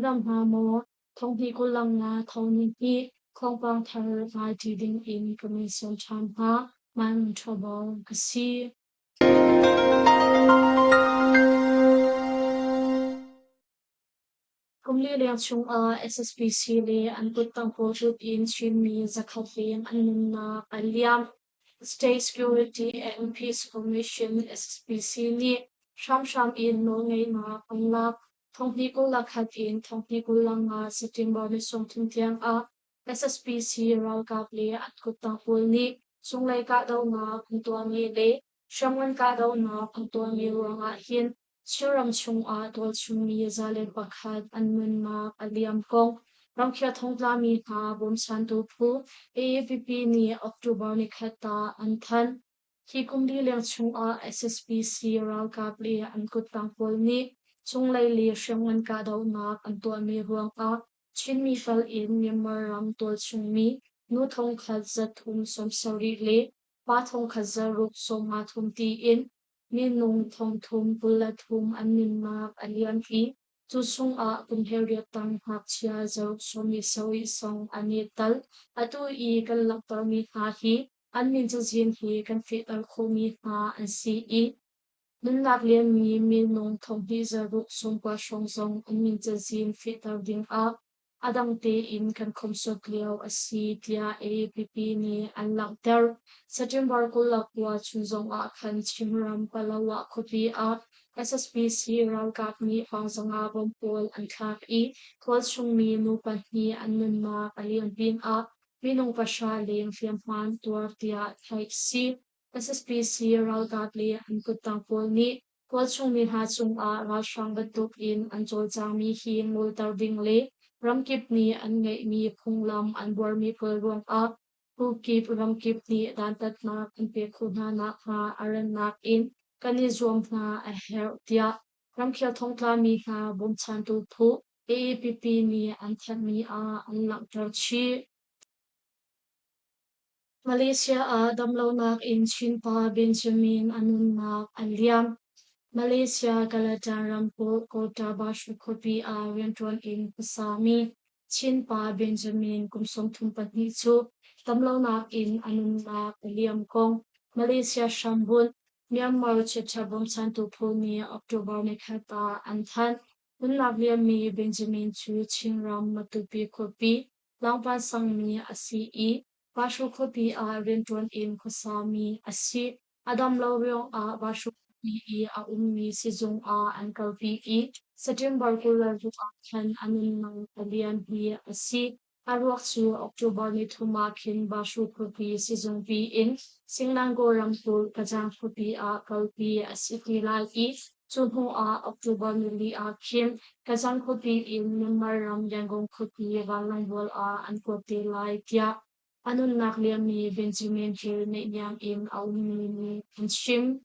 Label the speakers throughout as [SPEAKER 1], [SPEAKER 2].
[SPEAKER 1] Dam hna maw, thonghnih kullang tho nih thawngpang thar ngai ding in ka min sawm ṭhan hna. Man trouble ka si. Kum li leng chungah SSPC le an kuttang pawl tluk in Chinmi zakhat leng an nunnak an liam. State Security and Peace Commission SSPC nih hramhram in nawlngeihnak an lak. Thonghnih 21 in thonghnih 25 September ni 30 tiang ah SSPC ralkap le an kuttang pawl nih cunglei kahdohnak an tuahmi le hriamngan kahdohnak an tuahmi ruangah hin Chinram chungah tualchungmi 101 an nunnak a liam kong ramkhel thongtlami hna bawmchantu phu AAPP nih October nikhat ah an thanh. Hi kum li leng chungah SSPC ralkap le an kuttang pawl nih cunglei le hriamngan kahdohnak an tuahmi ruangah Chinmi fal in Myanmar ram tualchungmi nu thongkhat zathum 70 le pa thongkhat zaruk 53 tiin minung thongthum 23 an nunnak a liam i cu chungah kum 18 tang ngakchia zaruk 17 zong an i tal. Atu i kan langhtermi hna hi an min cazin hi kan fehter khawhmi hna an si i nunnak liammi minung thonghnih zaruk 90 hrawng zong an min cazin fehter dingah a dang tein kan khomhsuat lio a si tiah AAPP nih an langhter. September 29 chun zongah khan Chinram Palawa khuapi ah SSPC ralkap nih vangzanga bomb pawl an thlak i tualchungmi nu pahnih an nunnak a liam pinah minung pahra leng hliamhma an tuar tiah theih a si. SSPC ralkap le an kuttang pawl nih tualchungmi hna cungah ralhrang bantukin an cawlcangmi hi ngolter ding le ramkip nih an ngeihmi phunglam an buarmi pawl ruangah phu kip ramkip nih dantatnak an pek khawh hna nakhnga a rannak in kan i zuam hna a herh tiah ramkhel thongtlami hna bawmchantu phu AAPP nih an thanhmi ah an langhter chih. Malaysia ah damlonak in Chinpa Benjamin a nunnak a liam. Malaysia Kelantan ramkulh Kota Bharu khuapi ah rianṭuan in khuasami Chinpa Benjamin kum 32 cu damlonak in a nunnak a liam kong Malaysia hrambunh Myanmar Chiatṭha bawmchantu phu nih October nikhat ah an thanh. Nunnak liammi Benjamin cu Chinram Matupi khuapi Tlangval sangmi a si i Vahru khuapi ah rianṭuan in khuasami a si. A dam lo ruangah Vahru khuapi i a ummi sizung ah an kalpi i September 26 ah khan a nunnak a liam hi a si. A ruak cu October nithum ah khin Vahru khuapi sizungpi in Singlangaw ramkulh Kajang khuapi ah kalpi a si ti lai i cu hnu ah October nili ah khin Kajang khuapi in Myanmar ram Yangon khuapi vanlawngbual ah an kuat te lai tiah a nunnak liammi Benjamin Hill naihniam in a ummi nih an chim.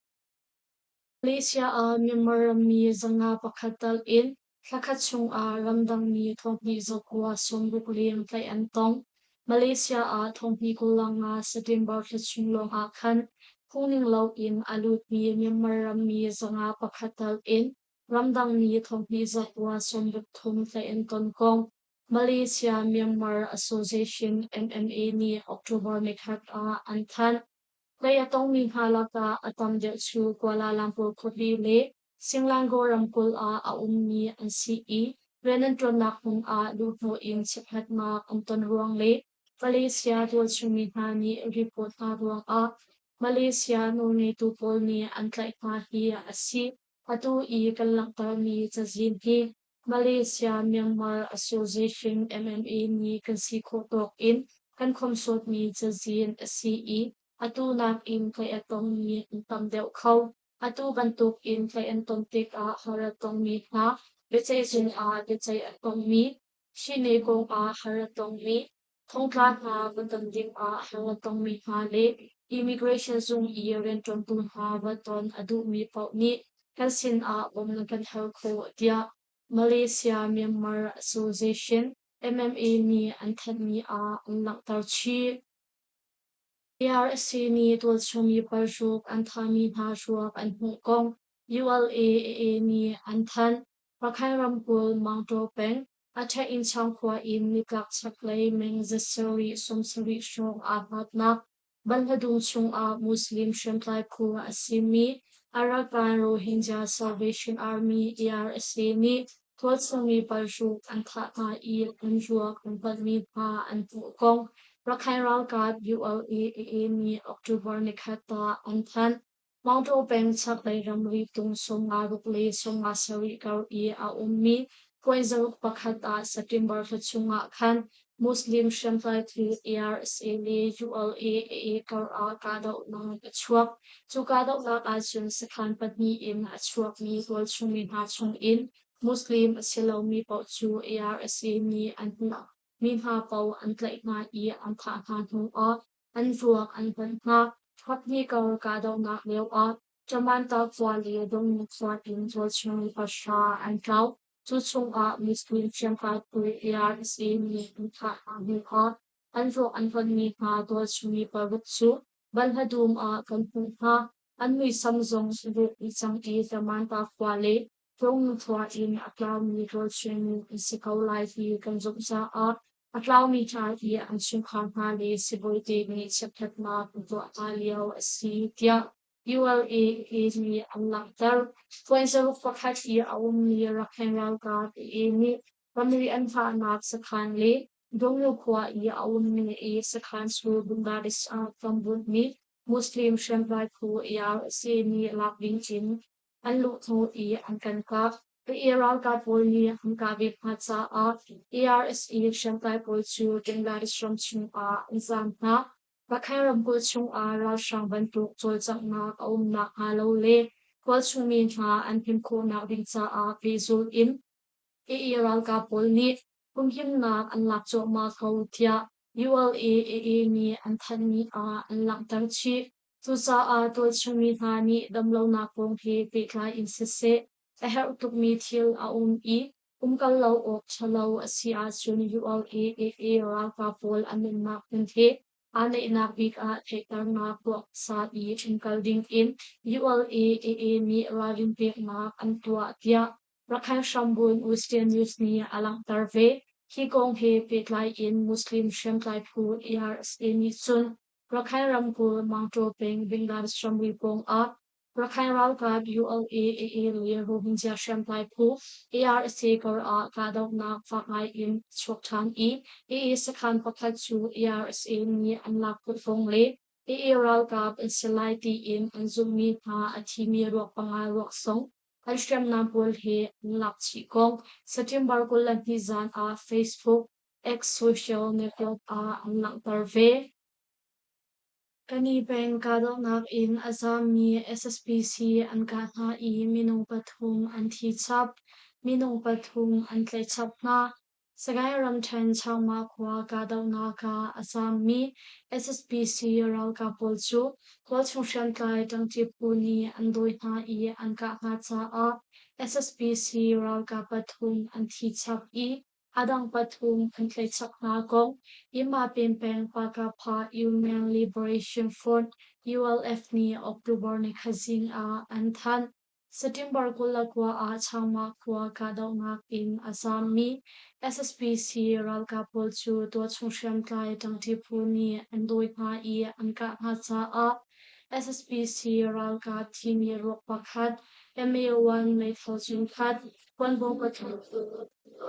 [SPEAKER 1] Malaysia ah Myanmar rammi 501 tal in Thlakhat chungah ramdangmi thonghnih zakua 60 leng tlaih an tong. Malaysia ah thonghnih 25 September thla chung lawngah khan phungning loin a lutmi Myanmar rammi 501 tal in ramdangmi thonghnih zakua 63 tlaih an ton kong Malaysia Myanmar Association MMA nih October nikhat ah an thanh. Tlaih a tongmi hna lakah a tam deuh cu Kuala Lumpur khuapi le Singlangaw ramkulh ah a ummi an si i rian an ṭuannak hmun ah luhhnawh in chiatnak an ton ruang le Malaysia tualchungmi hna nih report hna ruangah Malaysia nawlngeitu pawl nih an tlaih hna hi a si. Atu i kan langhtermi cazin hi Malaysia Myanmar Association MMA nih kan si khawh tawk in kan khomhsuatmi cazin a si i atu nakin tlaih a tongmi an tam deuh kho. Atu bantuk in tlaih an ton tikah har a tongmi hna, biaceihzung ah biaceih a tongmi, thihni kong ah har a tongmi, thongtla hna va ton dingah har a tongmi hna le immigration zung i rianṭuantu hna va ton a duhmi paoh nih kan sinah bawmh na kan hal khawh tiah Malaysia Myanmar Association MMA nih an thanhmi ah an langhter chih. ARC nih tualchung mi paruk an thahmi hna ruak an hmuh kong ULA-AA nih an thanh. Rakhine ramkulh Mangtaw peng. A ṭha-innchang khua in nitlak chaklei meng zasarih 70 hrawng aa hlatnak Banhladung chungah Muslim hriamtlai phu a simi Arakan Rohingya Salvation Army ARSA nih tualchungmi paruk an thah hna i an ruak an hmanmi hna an hmuh kong Rakhine ralkap ULA-AA nih October nikhat ah an thanh. Maungtaw peng chaklei ramri tung 56 le 57 kar i a ummi puaizaruk pakhat ah September thla chungah khan Muslim hriamtlai phu ARSA le ULA-AA kar ah kahdohnak a chuak. Cu kahdohnak ahcun sakhan pahnih in a chuakmi tualchungmi hna chungin Muslim a si lomi paoh cu ARSA nih an hmuh mi hna paoh an tlaih hna i an thah hna hnuah an ruak an hlonh hna. Kaphnih kar kahdohnak lioah Jamanta khua le Dongnu khua in tualchungmi pahra an tlau. Cu chungah Muslim hriamtlai phu ARSA nih an thah hna hnuah an ruak an hlonhmi hna tualchungmi paruk cu Banhla dum ah kan hmuh hna. An muisam zong a rawk dih cang i Jamanta khua le Dongnu khua in a tlaumi tualchungmi an si ko lai ti kan zumh caah a tlaumi hna i an chungkhar hna le sibawite nih chiatkhatnak an tuah hna lio a si tiah ULA nih an langhter. Puaizaruk pakhat i a ummi Rakhine ralkap AA nih ramri an hngahnak sakhan le Dongnu khua i a ummi i sakhan cu Bangladesh ah hrambunh Muslim hriamtlai phu ARSA nih lak ding in an luh hnu i an kan kah. AA ralkap pawl nih an kah ve hna caah ARSA hriamtlai pawl cu Bangladesh ram chungah an zaam hna. Rakhine ramkulh chungah ralhrang bantuk cawlcanghnak a um nakhnga lo le khualchung mi hna an him khawhnak ding caah pehzulh in AA ralkap pawl nih humhimnak an lak cuahmah ko tiah ULA-AA nih an thanhmi ah an langhter chih. Cucaah tualchung mi hna nih damlonak kong he pehtlai in siseh, a herh tukmi thil a um i umkal lo awk ṭhalo a si ahcun ULA-AA ralkap pawl an nunnak hmun he aa naihnak bik ah theihternak tuah hmasa i umkal dingin ULA-AA nih ralrin peknak an tuah tiah Rakhine hrambunh Western News nih a langhter ve. Hi kong he pehtlai in Muslim hriamtlai phu ARSA nih cun Rakhine ramkulh Mangtaw peng Bangladesh ramri pawngah Rakhine ralkap ULA-AA le Rohingya hriamtlai phu ARSA kar ah kahdohnak fak ngai in a chuak ṭhan i AA sakhan pakhat cu ARSA nih an lak khawh kong le AA ralkap an si lai tiin an zumhmi hna a thimi ruak panga ruak zong an hriamnam pawl he an lak chih kong September 22 zan ah Facebook X social network ah an langhter ve. Kani peng kahdohnak in a zaammi SSPC an kah hna i minung pathum an thi chap. Minung pathum an tlaih chap hna. Sagaing ramṭhen Changma khua kahdohnak ah a zaammi SSPC ralkap pawl cu khualchung hriamtlai ṭangṭi phu nih an dawi hna i an kah hna caah SSPC ralkap pathum an thi chap i A dang pathum an tlaih chap hna kong Yinmapin peng Pakapha Union Liberation Front ULF nih October nikhat zing ah an thanh. September 29 ah Changma khua kahdohnak in a zaammi SSPC ralkap pawl cu tualchung hriamtlai ṭangṭi phu nih an dawi hna i an kah hna caah SSPC ralkap thimi ruak pakhat, MA-1 meithal zungkhat, Kuanvo pathum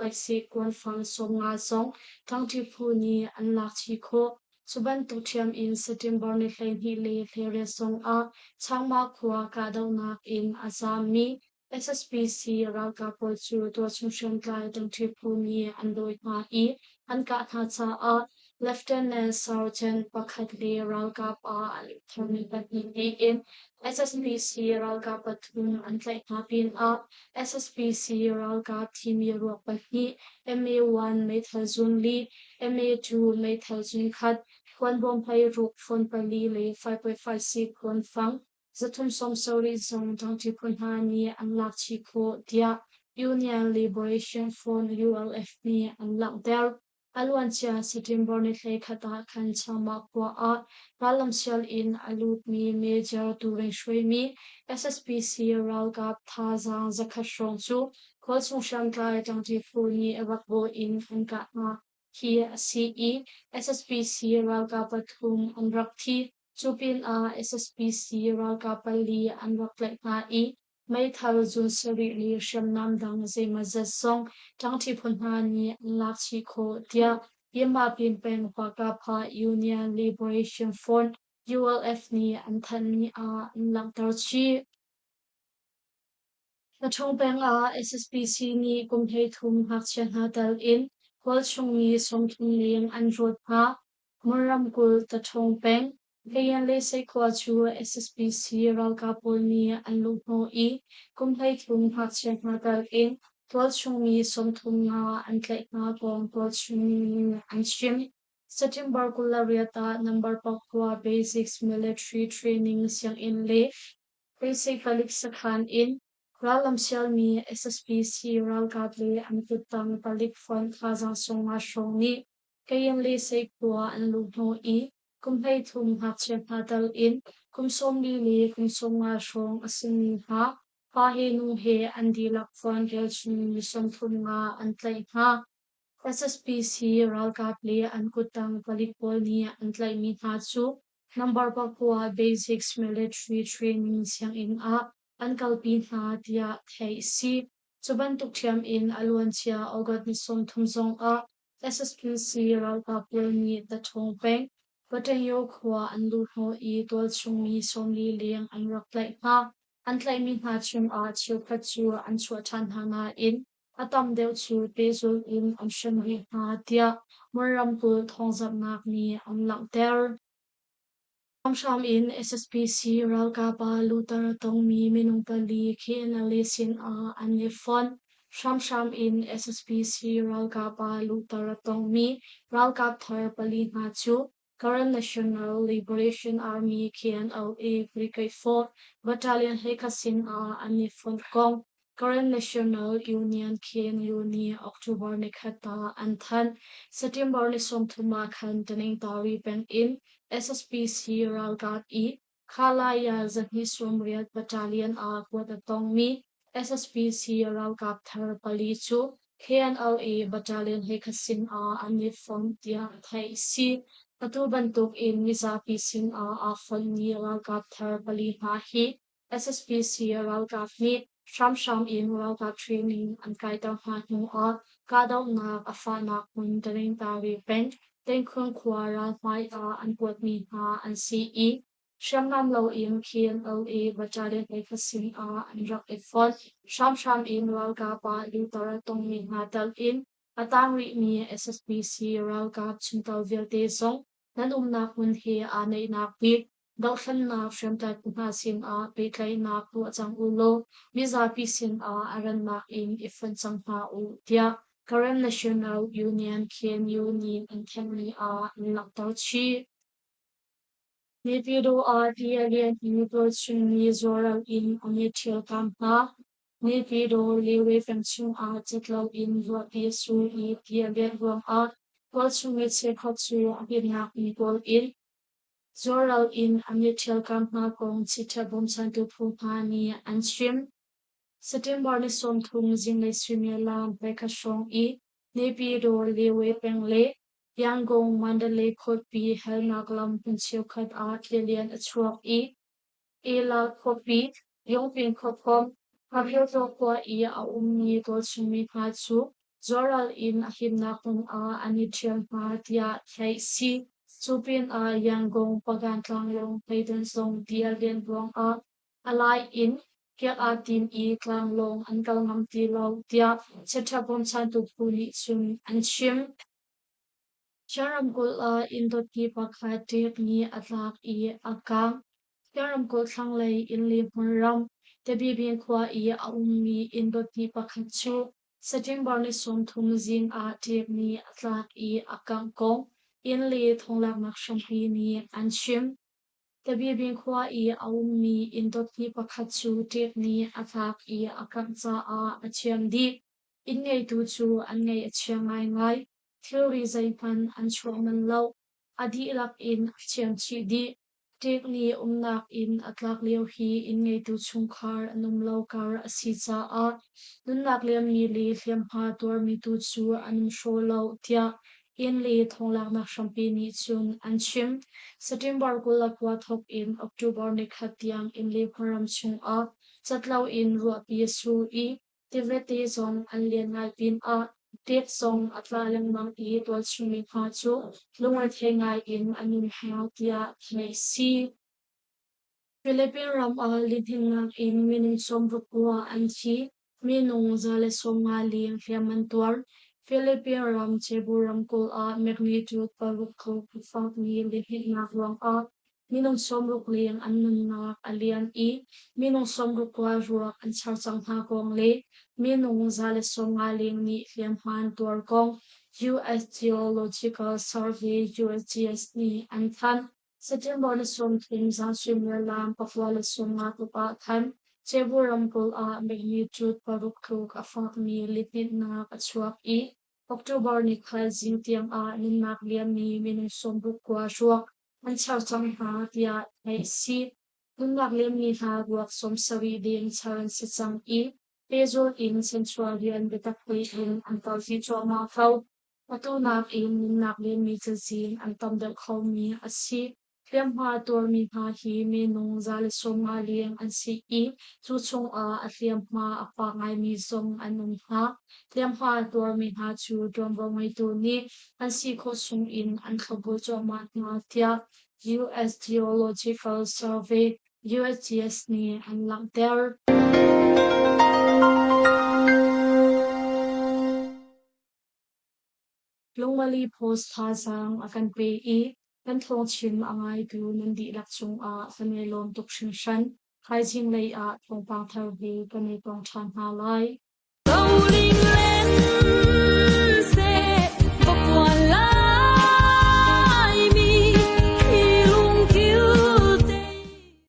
[SPEAKER 1] Oisik kuanfang 50 zong ṭangṭi phu nih an lak chih khawh. Cu bantuk ṭhiam in September ni 12 le 18 zongah Changma khua kahdohnak in a zaammi SSPC ralkap pawl cu tualchung hriamtlai ṭangṭi phu nih an dawi hna i an kah hna caah Lieutenant Sergeant pakhat le ralkap ah a lut tharmi pahnih tiin SSPC ralkap pathum an tlaih hna pinah SSPC ralkap thimi ruak pahnih, MA-1 meithal zun li, MA-2 meithal zun khat, kuanbawm hleiruk phone pali le 5.56 kuanfang 370 zong ṭangṭi phu hna nih an lak chih khawh tiah Union Liberation Front ULF nih an langhter. A luancia September ni 11 ah khan Changmah khua ah rallamsial in a lutmi Major Turing hruaimi SSPC ralkap thazaang 100 hrawng cu Khualchung hriamtlai ṭangṭi phu nih rak bawi in an kah hna hi a si i SSPC ralkap pathum an rak thi. Cu pinah SSPC ralkap pali an rak tlaih hna i meithal zun sarih le hriamnam dang zeimawzat zong ṭangṭi phu hna nih an lak chih khawh tiah Yinmapin peng Pakapha Union Liberation Front ULF nih an thanhmi ah an langhter chih. Hnaṭhawng peng ah SSPC nih kum 13 ngakchia hna tel in khualchung mi 30 leng an rawt hna. Mon ramkulh Taṭhawng peng Kayan le Seikhua cu SSPC ralkap pawl nih an luhhnawh i kum 13 ngakchia hna tel in tualchung mi 35 an tlaih hna kong tualchung mi nih an chim. September 28 ah number pakua Basics Military Training sianginn le Beisei palik sakhan in rallam sialmi SSPC ralkap le an kuttang palik fonh thazaang sawmnga hrawng nih Kayin le Seikhua an luhhnawh i kum 13 ngakchia hna tal in kum 40 le kum 50 hrawng a simi hna pa he nu he an dihlak fonh relchungmi 35 an tlaih hna. SSPC ralkap le an kuttang palik pawl nih an tlaihmi hna cu Number pakua Basics Military Training sianginn ah an kalpi hna tiah theih a si. Cu bantuk ṭhiam in a luancia August ni 30 zongah SSPC ralkap pawl nih Taṭhawng peng, Paṭengyo khua an luhhnawh i tualchung mi 40 leng an rak tlaih hna. An tlaihmi hna chungah cheukhat cu an chuah ṭhan hna nain a tam deuh cu pehzulh in an hrem rih hna tiah Mon ramkulh thawngzamhnak nih an langhter. Hramhram in SSPC ralkap ah luhter a tongmi minung pali KNLA sinah an i fonh. Hramhram in SSPC ralkap ah luhter a tongmi ralkap thar pali hna cu Karen National Liberation Army KNLA Brigade 4 Battalion hleikhat sinah an i fonh kong Karen National Union KNU nih October nikhat ah an thanh. September ni 30 ah khan Taningtari peng in SSPC ralkap i Khalaya 290 Battalion ah kuat a tongmi SSPC ralkap thar pali cu KNLA battalion hleikhat sin ah an i fonh tiah theih a si. Atu bantuk in mizapi sin ah aa fonhmi ralkap thar pali hna hi SSPC ralkap nih hramhram in ralkap training an kaiter hna hnu ah kahdohnak a fahnak hmun Taningtari peng Tengkhung khua ralhmai ah an kuatmi hna an si i hriamnam loin KNLA battalion hleikhat sin ah an rak i fonh. Hramhram in ralkap ah luhter a tongmi hna tel in a tang rihmi SSPC ralkap chungtel vialte zong nan umnak hmun he aa naihnak bik dohthlennak hriamtlai phu hna sinah pehtlaihnak tuah cang u law mizapi sinah a rannak in i fonh cang hna u tiah Karen National Union KNU nih an thenmi ah an langhter chih. Naypyidaw ah ti a lian i tualchungmi zuaral in an i ṭhialkaam hna. Naypyidaw Lewe peng chungah cat loin ruahpi a sur i ti a lianh ruangah tualchungmi cheukhat cu a himnak in kawl in Zuaral in an i ṭhialkaam hna kong chiṭha bawmchantu phu hna nih an chim. September ni 30 zinglei suimilam voikhat hrawng i Naypyidaw Lewe peng le Yangon Mandalay khuapi halnak lam hmun cheukhat ah tilian a chuak i Ela khuapi, Yongping khuakom, Hapiltaw khua i a ummi tualchungmi hna cu zuaral in a himnak hmun ah an i ṭhial hna tiah theih a si. Cu pinah Yangon Pagan tlanglawng hleidon zong ti a lian ruangah a lai in kiak aa tim i tlanglawng an kal ngam ti lo tiah chiaṭha bawmchantu phu nih cun an chim. Chin ramkulh ah inn dotpi pakhat ṭek nih a tlak i a kang. Chin ramkulh thlanglei inn le hmunram Tabibin khua i a ummi inn dotpi pakhat cu September ni 30 zing ah ṭek nih a tlak i a kangh kong inn le thonglaknak hrampi nih an chim. Tabibin khua i a ummi inn dotpi pakhat cu ṭek nih a tlak i a kangh caah a thiam dih. Inn ngeitu cu an ngaih a chia ngaingai. Thilri zeihmanh an chuah manh lo. A dihlak in a thiam chih dih. Ṭek nih umnak inn a tlak lio hi inn ngeitu chungkhar an um lo kar a si caah nunnak liammi le hliamhma tuarmi tu cu an um hraw lo, tiah inn le thawnglaknak hrampi nih cun an chim. September 29 thawk in October nikhat tiang inn le hmunram chungah cat loin ruahpi a sur i Tivate zong an lian ngai pinah ṭek zong a tla lengmang i tualchungmi hna cu lungrethei ngai in an um hna tiah theih a si. Philippine ram ah lihninnak in minung 60 kua an thi, minung 150 leng hliam an tuar. Philippine ram Cebu ramkulh ah magnitude paruk tluk a fakmi lihninnak ruangah Minung 60 leng an nunnak a liam i minung 60 kua ruak an char cang hna kong le minung 150 leng nih hliamhma an tuar kong US Geological Survey USGS nih an thanh. September ni 30 zan suimilam 9:50 tluk ah khan Cebu ramkulh ah magnitude paruk tluk a fakmi lihninhnak a chuak i October ni khat zing tiang ah nunnak liammi minung 60 kua ruak an char cang hna tiah theih a si. Nunnak lemmi hna ruak 70 deng char an si cang i pehzulh in chanchuah rian biatak tein an kalpi cuahmah ko. Atu nakin nunnak lemmi cazin an tam deuh khomi a si. Hliamhma tuarmi hna hi minung 150 leng an si i cu chungah a hliamhma a fak ngaimi zong an um hna. Hliamhma tuarmi hna cu ṭuanvo ngeitu nih an si khawh chungin an thlopbul cuahmah hna tiah US Geological Survey USGS nih an langhter. Lungmali Post thazaang a kan pe i kan thawngchim a ngaitu nan dihlak cungah kan i lawm tuk hringhran. Thaizing lei ah thawngpang thar he kan i tong ṭhan hna lai.
[SPEAKER 2] Rolling land.